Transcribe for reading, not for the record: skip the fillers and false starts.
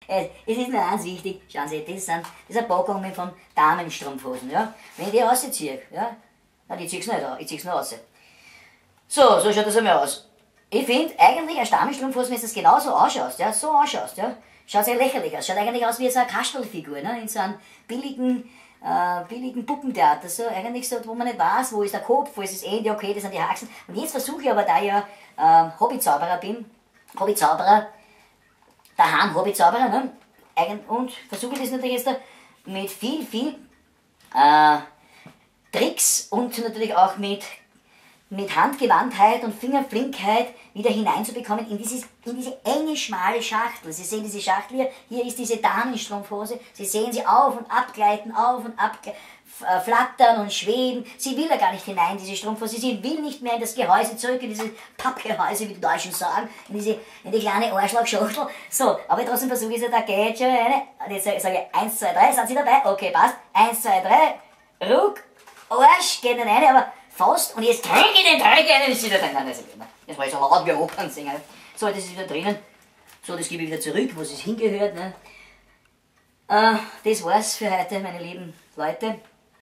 Es ist nur eins wichtig, schauen Sie, das sind Packungen von Damenstrumpfhosen, ja. Wenn ich die rausziehe, ja, nein, die zieh's nicht an, ich zieh's nur raus. So, so schaut das einmal aus. Ich find eigentlich eine Damenstrumpfhose, wenn du das genauso ausschaust, ja, so ausschaust, ja, schaut sehr lächerlich aus. Schaut eigentlich aus wie so eine Kasperlfigur, ne, in so einem billigen Puppentheater, so eigentlich so, wo man nicht weiß, wo ist der Kopf, wo ist das Ende, okay, das sind die Haxen. Und jetzt versuche ich aber, da ich ja Hobbyzauberer bin, Hobbyzauberer, daheim Hobbyzauberer, ne? Und versuche das natürlich jetzt da mit viel, viel Tricks und natürlich auch mit Handgewandtheit und Fingerflinkheit wieder hineinzubekommen in diese enge, schmale Schachtel. Sie sehen diese Schachtel hier, hier ist diese Damenstrumpfhose, Sie sehen sie auf und abgleiten, auf und ab flattern und schweben. Sie will ja gar nicht hinein, diese Strumpfhose, sie will nicht mehr in das Gehäuse zurück, in dieses Pappgehäuse, wie die Deutschen sagen, in die kleine Arschlochschachtel. So, aber trotzdem versuche ich es ja, da geht schon eine. Und jetzt sage ich 1, 2, 3, sind Sie dabei? Okay, passt. 1, 2, 3, ruck, Arsch, geht nicht rein, aber fast. Und jetzt drücke ich den Dreck rein, das ist wieder drin. Nein, das ist wieder. Das war jetzt so laut wie Opernsänger. So, das ist wieder drinnen. So, das gebe ich wieder zurück, wo es hingehört. Ne? Das war's für heute, meine lieben Leute.